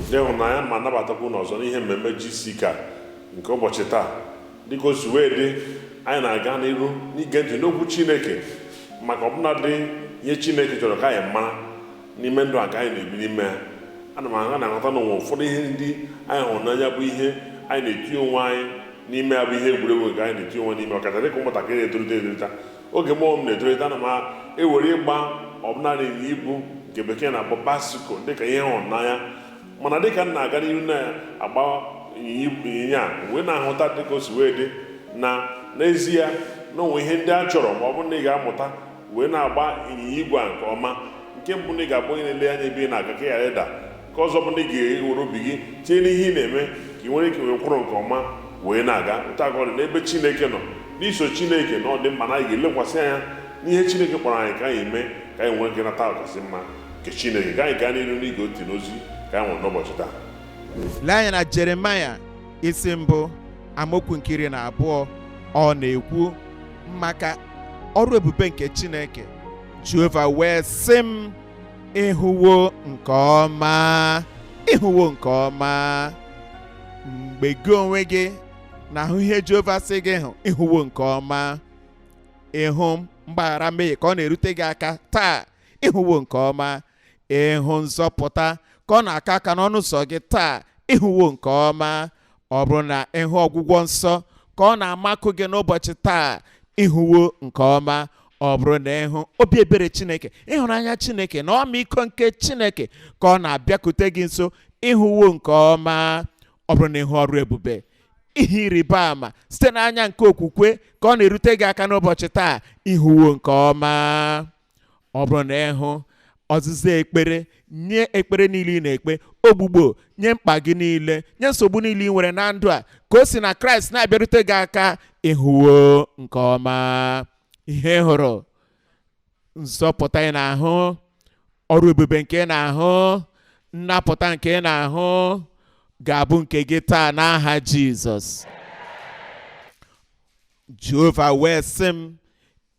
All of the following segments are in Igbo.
Ndị ịhụnanya ma nabatakwa unu ọzọ n'ihe mmemme GCK nke ụbọchị taa. Dịka o si wee dị, anyị na-aga n'iru n'ige ntị n'okwu Chineke maka ọbụnadị ihe Chineke chọrọ ka anyị mara n'ime ndụ a ka anyị na-ebi n'ime ya. Ana m aga na-aghọta na onwe ụfọdụ ihe ndị anyị hụrụ n'anya bụ ihe anyị na-etinye onwe anyị n'ime ya, bụ ihe egwuregwu nke anyị na-etinye onwe n'ime, ọkacha dịka ụmụntakịrị na-etolite etolite. Oge mụ onwe m na-etolite, ana m ewere ịgba ọbụnadị ịnyịnya ibu nke Bekee na-akpọ bicycle dịka ihe hụrụ n'anya. Mana dịka m na-aga n'ihu na-agba ịnyịnya a, wee na-ahụta dịka o si wee dị na n'ezie na onwe ihe ndị a chọrọ ma ọ bụrụ na ị ga-amụta wee na-agba ịnyịnya igwe a nke ọma. Nke mbụ, na ị ga-abụ onye na-ele anya ebe ị na-aga ka ị ghara ịda. Nke ọzọ bụ na ị ga-ewere obi gị tinye n'ihe ị na-eme ka ị nwere ike wee kwụrụ nke ọma wee na-aga. Otu aka ọ dị n'ebe Chineke nọ, n'iso Chineke, na ọ dị mkpa na anyị ga-elekwasị anya n'ihe Chineke kpọrọ anyị ka anyị mee, ka anyị nwee ike nata ọkasị mma nke Chineke. Ka anyị gaa n'iru n'ige ntị n'ozi ka anyị nwere n'ụbọchị taa. Lee anya na Jeremaya isi 1, amaokwu nke 12. Ọ na-ekwu maka ọrụ ebube nke Chineke. Jehova wee sị m, ịhụwo nke ọma, ịhụwo nke ọma. Mgbe gị onwe gị na-ahụ ihe Jehova sị gị hụ, ịhụwo nke ọma. Ịhụ mgbaghara mmehie ka ọ na-erute gị aka taa, ịhụwo nke ọma. Ịhụ nzọpụta ka ọ na-aka aka n'ọnụ ụzọ gị taa, ịhụwo nke ọma. Ọ bụrụ na ịhụ ọgwụgwọ nsọ ka ọ na-amakụ gị n'ụbọchị taa, ịhụwo nke ọma. Ọ bụrụ na ịhụ obi ebere Chineke, ịhụnanya Chineke na ọmịiko nke Chineke ka ọ na-abịakwute gị nso, ịhụwo nke ọma. Ọ bụrụ na ịhụ ọrụ ebube, ihe ịrịba ama site n'anya nke okwukwe ka ọ na-erute gị aka n'ụbọchị taa, ịhụwo nke ọma. Ọ bụrụ na ịhụ ọzịza ekpere nye ekpere niile ị na-ekpe, ogbugbo nye mkpa gị niile, nye nsogbu niile ị nwere na ndụ a, ka o si na Kraịst na-abịarute gị aka, ịhụwo nke ọma. Ihe ị hụrụ, nzọpụta ị na-ahụ, ọrụ ebube nke ị na-ahụ, nnapụta nke ị na-ahụ ga-abụ nke gị taa n'aha Jizọs. Jehova wee sị m,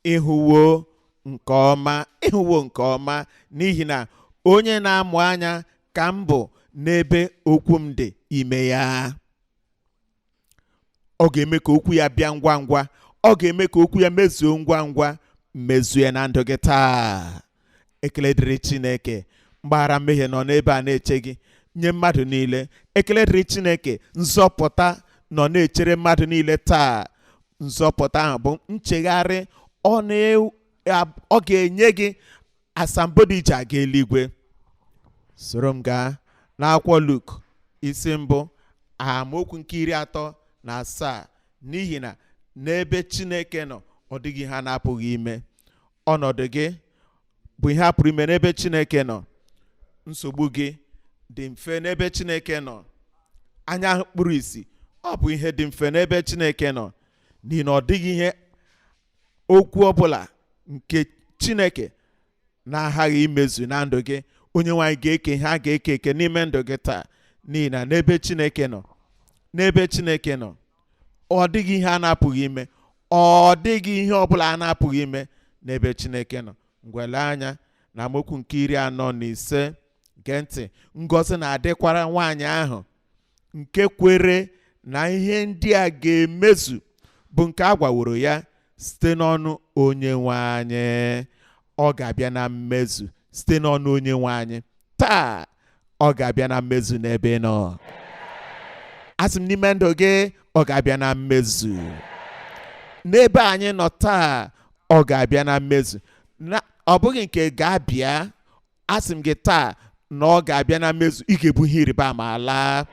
ịhụwo nke ọma, ịhụwo nke ọma, n'ihi na onye na-amụ anya ka m bụ n'ebe okwu m dị ime ya. Ọ ga-eme ka okwu ya bịa ngwa ngwa, ọ ga-eme ka okwu ya mezuo ngwa ngwa, mmezuo na ndụ gị taa. Ekele dịrị Chineke. Mgbaghara mmehie nọ n'ebe a na-eche gị nye mmadụ niile. Ekele dịrị Chineke. Nzọpụta nọ na-echere mmadụ niile taa. Nzọpụta ahụ bụ nchegharị. Ọ ga-enye gị asambodo iji aga eluigwe. Soro m gaa n'akwụkwọ Luk isi 1, amaokwu nke 37. N'ihi na n'ebe Chineke nọ, ọ dịghị ihe a na-apụghị ime. Ọnọdụ gị bụ ihe a pụrụ ime n'ebe Chineke nọ. Nsogbu gị dị mfe n'ebe Chineke nọ. Anya ahụ kpuru ìsì, ọ bụ ihe dị mfe n'ebe Chineke nọ, n'ihi na ọ dịghị ihe okwu ọbụla nke Chineke na-aghaghị imezu na ndụ gị. Onye nwe anyị ga-eke ihe a ga-eke eke n'ime ndụ gị taa, n'ihi na n'ebe Chineke nọ, n'ebe Chineke nọ, ọ dịghị ihe a na-apụghị ime. Ọ dịghị ihe ọbụla a na-apụghị ime n'ebe Chineke nọ. Ngwele anya na amaokwu nke 45. Gee ntị. Ngọzi na-adịkwara nwaanyị ahụ nke kwere na ihe ndị a ga-emezu, bụ nke a gwaworo ya site n'ọnụ onye nwe anyị. Ọ ga-abịa na mmezu site n'ọnụ onye nwe anyị taa. Ọ ga-abịa na mmezu n'ebe ị nọ. Asị m, n'ime ndụ gị, ọ ga-abịa na mmezu. N'ebe anyị nọ taa, ọ ga-abịa na mmezu. Na ọ bụghị nke ga-abịa, asị m gị taa na ọ ga-abịa na mmezu. Ị ga-ebu ihe ịrịba ama ala.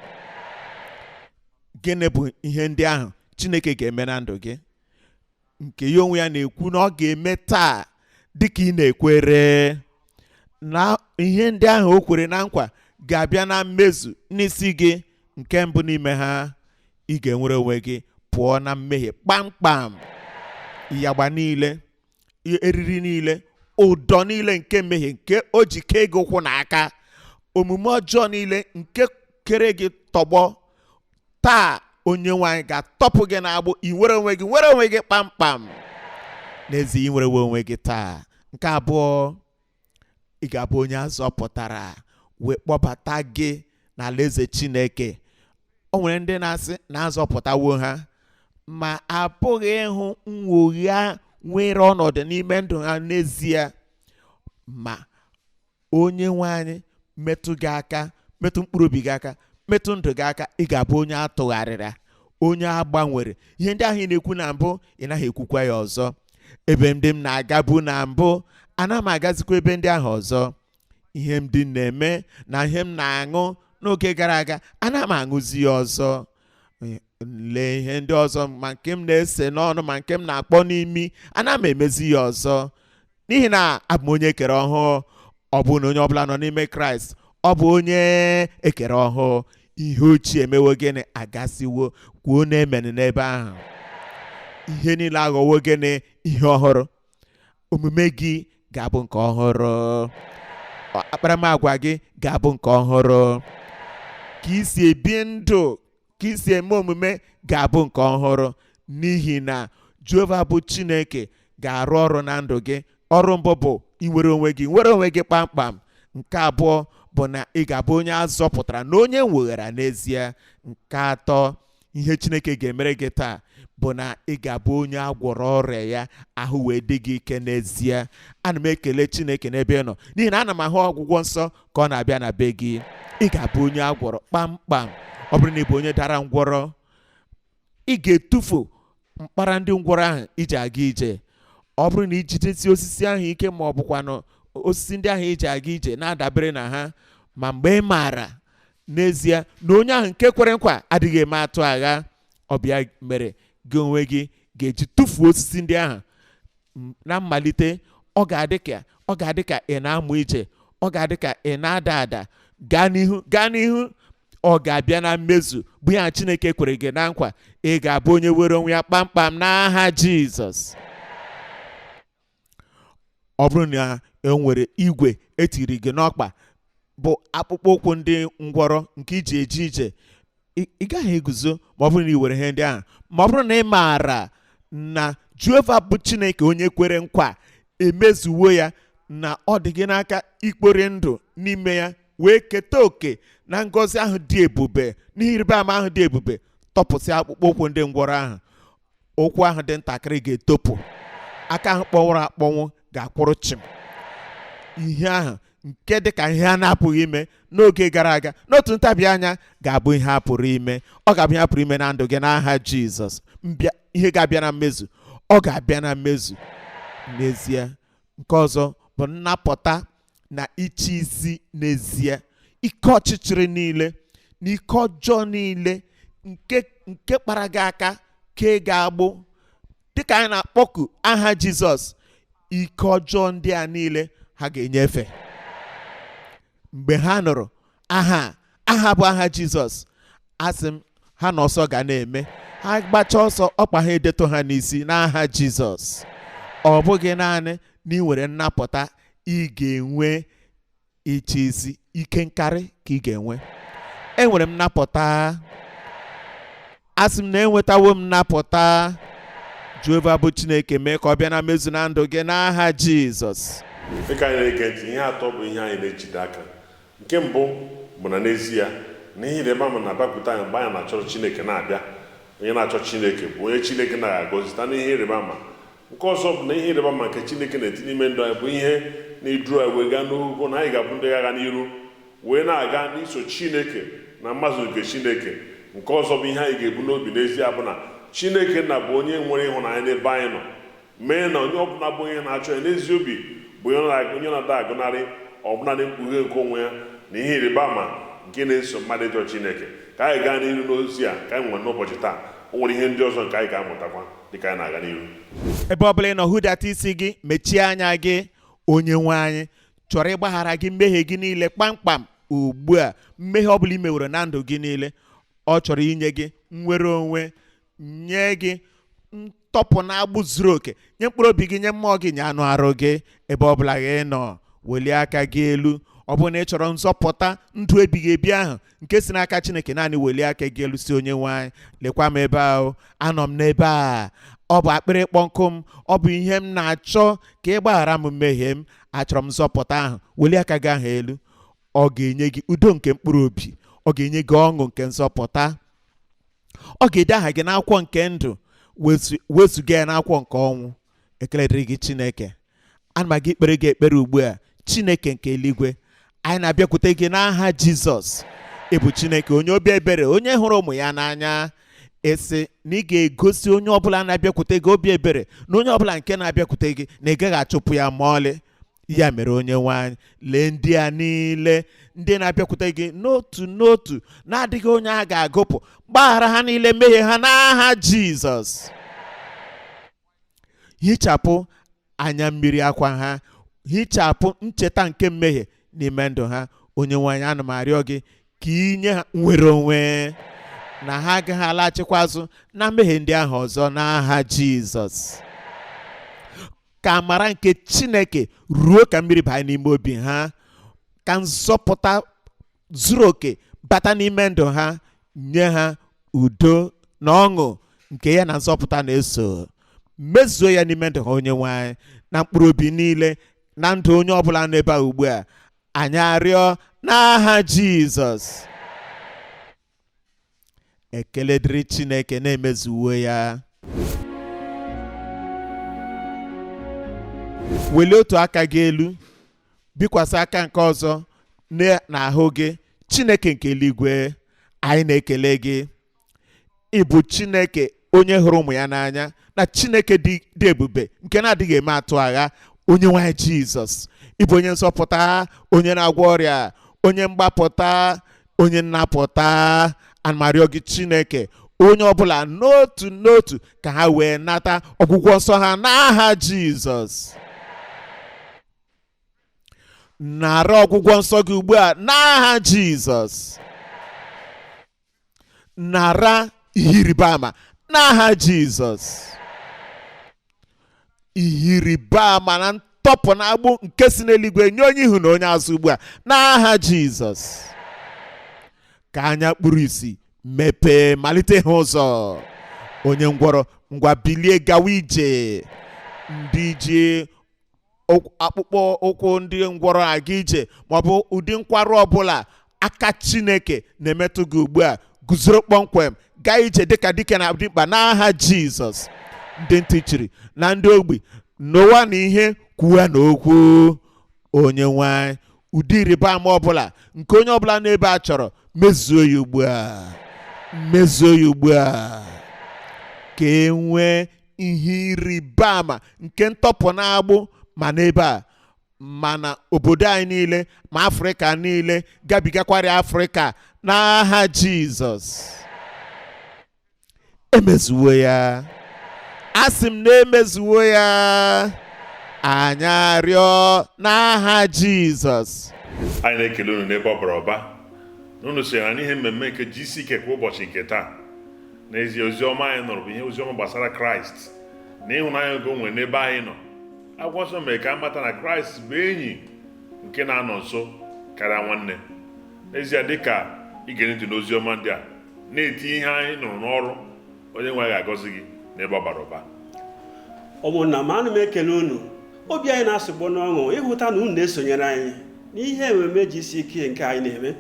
Gịnị bụ ihe ndị ahụ Chineke ga-eme na ndụ gị, nke ya onwe ya na-ekwu na ọ ga-eme taa, dịka ị na-ekwere na ihe ndị ahụ o kwere na nkwa ga-abịa na mmezu n'isi gị? Nke mbụ n'ime ha, ị ga-enwere onwe gị pụọ na mmehie kpamkpam. Ịyagba niile, eriri niile, ụdọ niile nke mmehie nke o ji kee gị ụkwụ na aka, omume ọjọọ niile nke kere gị tọgbọ taa, onye nwe anyị ga-atọpụ gị n'agbụ. Ị nwere onwe gị, nwere onwe gị kpamkpam. N'ezie, ị nwerewe onwe gị taa. Nke abụọ, ị ga-abụ onye a zọpụtara wee kpọbata gị. n'alaeze Chineke. O nwere ndị na-asị na azọpụtawo ha, ma apụghị ịhụ nnwogha nwere ọnọdụ n'ime ndụ ha n'ezie. Ma onye nwe anyị metụ gị aka, metụ mkpụrụ obi gị aka, metụ ndụ gị aka, ị ga-abụ onye atụgharịrị, onye agbanwere. Ihe ndị ahụ ị na-ekwu na mbụ, ị naghị ekwukwa ya ọzọ. Ebe ndị m na-agabu na mbụ, ana m agazikwa ebe ndị ahụ ọzọ. Ihe m dị na-eme na ihe m na-aṅụ n'oge gara aga, ana m aṅụzi ya ọzọ. Lee ihe ndị ọzọ, ma nke m na-ese n'ọnụ ma nke m na-akpọ n'imi, ana m emezi ya ọzọ, n'ihi na abụ m onye ekere ọhụụ. Ọ bụ na onye ọbụla nọ n'ime Kraịst, ọ bụ onye ekere ọhụụ. Ihe ochie emewo gịnị? Agasiwo. Kwuo na amen n'ebe ahụ. Ihe niile aghọwo gịnị? Ihe ọhụrụ. Omume gị ga-abụ nke ọhụrụ, akparamagwa gị ga-abụ nke ọhụrụ, ka i si ebi ndụ, ka i si eme omume ga-abụ nke ọhụrụ, n'ihi na Jehova bụ Chineke ga-arụ ọrụ na ndụ gị. Ọrụ mbụ bụ inwere onwe gị, nwere onwe gị kpamkpam. Nke abụọ bụ na ị ga-abụ onye a zọpụtara na onye nweghara n'ezie. Nke atọ, ihe Chineke ga-emere gị taa bụ na ị ga-abụ onye a gwọrọ ọrịa ya, ahụ wee dị gị ike n'ezie. Ana m ekele Chineke n'ebe ị nọ, n'ihi na ana m ahụ ọgwụgwọ nsọ ka ọ na-abịa na be gị. Ị ga-abụ onye a gwọrọ kpamkpam. Ọ bụrụ na ị bụ onye dara ngwọrọ, ị ga-etufu mkpara ndị ngwọrọ ahụ iji aga ije. Ọ bụrụ na i jidesi osisi ahụ ike, ma ọ bụkwanụ osisi ndị ahụ iji aga ije na-adabere na ha, ma mgbe ị maara n'ezie na onye ahụ nke kwere nkwa adịghị eme atụ agha, ọ bụ ya mere gị onwe gị ga-eji tụfuo osisi ndị ahụ. Na mmalite, ọ ga-adị ka ị na-amụ ije, ọ ga-adị ka ị na-ada ada. Gaa n'ihu, gaa n'ihu, ọ ga-abịa na mmezu bụ ya Chineke kwere gị na nkwa. Ị ga-abụ onye were onwe ya kpamkpam n'aha Jizọs. Ọ bụrụ na e nwere igwe etiri gị n'ọkpa bụ akpụkpọ ụkwụ ndị ngwọrọ nke iji eje ije, ị gaghị eguzo ma ọ bụrụ na ị were ihe ndị ahụ. Ma ọ bụrụ na ị maara na Jehova bụ Chineke onye kwere nkwa emezuwo ya, na ọ dị gị n'aka ikpori ndụ n'ime ya wee keta oke na ngọzi ahụ dị ebube, n'ihe ịrịba ama ahụ dị ebube, tọpụsị akpụkpọ ụkwụ ndị ngwọrọ ahụ. Ụkwụ ahụ dị ntakịrị ga-etopụ, aka ahụ kpọnwụrụ akpọnwụ ga-akwụrụ chịm. Ihe ahụ nke dị ka ihe a na-apụghị ime n'oge gara aga, n'otu ntabi anya ga-abụ ihe a pụrụ ime. Ọ ga-abụ ihe a pụrụ ime na ndụ gị n'aha Jizọs. Ihe ga-abịa na mmezu, ọ ga-abịa na mmezu n'ezie. Nke ọzọ bụ nnapụta na ịchị isi n'ezie. Ike ọchịchịrị niile na ike ọjọọ niile nke kpara gị aka kee gị agbụ, dịka anyị na-akpọku aha Jizọs, ike ọjọọ ndị a niile ha ga-enyefe. Mgbe ha nụrụ aha aha bụ aha Jizọs, asị m ha na ọsọ ga na-eme. Ha gbachaa ọsọ, ọkpa ha edetụ ha n'isi n'aha Jizọs. Ọ bụghị naanị na ị nwere nnapụta, ị ga-enwe ịchị isi, ike nkarị ka ị ga-enwe. Enwere m nnapụta, asị m na enwetawo m nnapụta. Jehova bụ Chineke mee ka ọ bịa na mmezu na ndụ gị n'aha Jizọs. Dịka anyị na-ege ntị, ihe atọ bụ ihe anyị na-ejide aka. Nke mbụ bụ na n'ezie na ihe ịrịba ama na-abịakwute anyị mgbe anyị na-achọrọ Chineke na-abịa. Onye na-achọ Chineke bụ onye Chineke na-agọzi site n'ihe ịrịba ama. Nke ọzọ bụ na ihe ịrịba ama nke Chineke na-eti n'ime ndụ anyị bụ ihe na-eduru anyị wee gaa n'ogo na anyị ga-abụ ndị agha n'iru wee na-aga n'iso Chineke na mmazụ nke Chineke. Nke ọzọ bụ ihe anyị ga-ebu n'obi n'ezie bụ na Chineke nna bụ onye nwere ịhụnanya n'ebe anyị nọ, mee na onye ọbụla bụ onye na-achọ ya n'ezi obi bụ onye na-ada agọnarị ọbụladị mkpughe nke onwe ya na ihe ịrịba ama nke na-eso mmadụ ịchọ Chineke. Ka anyị gaa n'iru n'ozi a ka anyị nwere n'ụbọchị taa, o nwere ihe ndị ọzọ nke anyị ga-amụtakwa dịka anyị na-aga n'iru. Ebe ọ bụla ị nọ, hụdata isi gị, mechie anya gị. Onye nwe anyị chọrọ ịgbaghara gị mmehie gị niile kpamkpam ugbu a. Mmehie ọ bụla ị meworo na ndụ gị niile, ọ chọrọ inye gị nnwere onwe, nye gị ntọpụ na agbụ zuru oke, nye mkpụrụ obi gị, nye mmụọ gị, nye anụ arụ gị. Ebe ọ bụla gị nọ, welie aka gị elu. Ọ bụrụ na ị chọrọ nzọpụta ndụ ebighị ebi ahụ nke si n'aka Chineke, naanị welie aka gị elu si onye nwe anyị, lekwa m ebe ahụ, anọ m n'ebe a, ọ bụ akpịrị ịkpọ nkụ m, ọ bụ ihe m na-achọ ka ị gbaghara m mmehie m, achọrọ m nzọpụta ahụ. Welie aka gị ahụ elu. Ọ ga-enye gị udo nke mkpụrụ obi, Ọ ga-enye gị ọṅụ nke nzọpụta. Ọ ga-ede aha gị n'akwụkwọ nke ndụ, wezuga ya n'akwụkwọ nke ọnwụ. Ekele dịrị gị Chineke. Ana m aga ikpere gị ekpere ugbu a. Chineke nke eluigwe, anyị na-abịakwute gị n'aha Jizọs. Ị bụ Chineke onye obi ebere, onye hụrụ ụmụ ya n'anya. Ị sị na ị ga-egosi onye ọbụla na-abịakwute gị obi ebere, na onye ọbụla nke na-abịakwute gị na ị gaghị achụpụ ya ma ọlị. Ya mere onye nwe anyị, lee ndị a niile ndị na-abịakwute gị n'otu n'otu, na-adịghị onye a ga-agụpụ. Gbaghara ha niile mmehie ha n'aha Jizọs. Hichapụ anya mmiri akwa ha, hichapụ ncheta nke mmehie n'ime ndụ ha. Onye nwe anyị, ana m arịọ gị ka ị nye ha nnwere onwe, na ha agaghị alaghachikwa azụ na mmehie ndị ahụ ọzọ n'aha Jizọs. Ka amara nke Chineke ruo ka mmiri baa n'ime obi ha, ka nzọpụta zuru oke bata n'ime ndụ ha, nye ha udo na ọṅụ nke ya na nzọpụta na-eso. Mezuo ya n'ime ndụ ha, onye nwe anyị, na mkpụrụ obi niile na ndụ onye ọbụla n'ebe a ugbu a. Anyị arịọ n'aha Jizọs. Ekele dịrị Chineke na-emezuwo ya. Welie otu aka gị elu, bikwasị aka nke ọzọ n'ahụ gị. Chineke nke eluigwe, anyị na-ekele gị. Ị bụ Chineke onye hụrụ ụmụ ya n'anya, na Chineke dị ebube nke na-adịghị eme atụ agha. Onye nwe anyị Jizọs, ị bụ onye nzọpụta, onye na-agwọ ọrịa, onye mgbapụta, onye nnapụta. Ana m arịọ gị Chineke, onye ọbụla n'otu n'otu ka ha wee nata ọgwụgwọ nsọ ha n'aha Jizọs. Nara ọgwụgwọ nsọ gị ugbu a n'aha Jizọs. Nara ihe ịrịba ama n'aha Jizọs. Ihe ịrịba ama na ntọpụ na agbụ nke si n'eluigwe nye onye ihu na onye azụ ugbu a n'aha Jizọs. Ka anya kpuru isi mepee, malite ịhụ ụzọ. Onye ngwọrọ, ngwa bilie gawa ije. Ndị ji akpụkpọ ụkwụ ndị ngwọrọ aga ije maọbụ ụdị nkwarụ ọbụla, aka Chineke na-emetụ gị ugbu a. Guzoro kpọmkwem, gaa ije dịka dike na dimkpa n'aha Jizọs. Ndị ntị chiri na ndị ogbi, n'ụwa na ihe kwuwa na okwu. Onye nwe anyị, ụdị ịrịba ama ọbụla nke onye ọbụla n'ebe a chọrọ, mezuo ya ugbu a, mezuo ya ugbu a, ka e nwee ihe ịrịba ama nke ntọpụ na-agbụ ma n'ebe a ma na obodo anyị niile ma Afrịka niile, gabigakwara Afrịka n'aha Jizọs. Emezuwo ya, asị m na emezuwo ya. Anyị arịọ n'aha Jizọs. Anyị na-ekele unu n'ebe ọ bara ụba na unu sonyere n'ihe mmemme nke GCK kwa ụbọchị nke taa. N'ezie, oziọma anyị nụrụ bụ ihe oziọma gbasara Kraịst na ịhụnanya nke o nwere n'ebe anyị nọ. Akwụkwọ nsọ mere ka a mata na Kraịst bụ enyi nke na-anọ nso karịa nwanne. N'ezie, dịka ị gere ntị n'oziọma ndị a na-etinye ihe anyị nụrụ n'ọrụ, onye nwe anyị ga-agọzi gị n'ebe ọ bara ụba. Ụmụnna m, ana m ekele unu. Obi anyị na-asụgbọ n'ọṅụ ịhụta na unu na-esonyere anyị n'ihe ememe GCK nke anyị na-eme.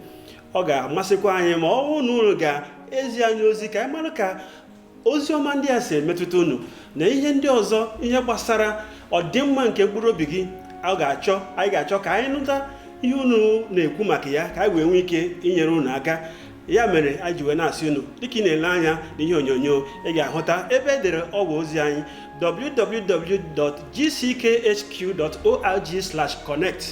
Ọ ga-amasịkwa anyị ma ọ bụrụ na unu ga-ezi anyị ozi ka anyị mara ka ozi ọma ndị a si emetụta unu na ihe ndị ọzọ, ihe gbasara ọdịmma nke mkpụrụ obi gị. Anyị ga-achọ ka anyị nụta ihe unu na-ekwu maka ya, ka anyị wee nwee ike inyere unu aka. Ya mere anyị ji wee na-asị unu, dịka ị na-ele anya n'ihe onyonyo, ị ga-ahụta ebe e dere ọwa ozi anyị www.gckhq.org/connect.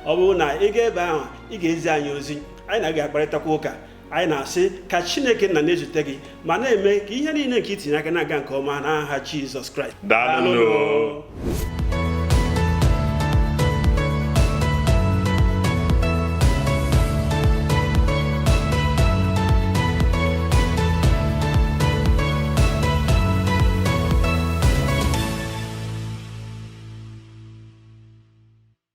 Ọ bụrụ na ị gaa ebe ahụ, ị ga-ezi anyị ozi, anyị na gị akparịtakwa ụka. Anyị na-asị ka Chineke nna na-ezute gị ma na-eme ka ihe niile nke itinye aka na-aga nke ọma n'aha Jizọs Kraịst. Daalụ.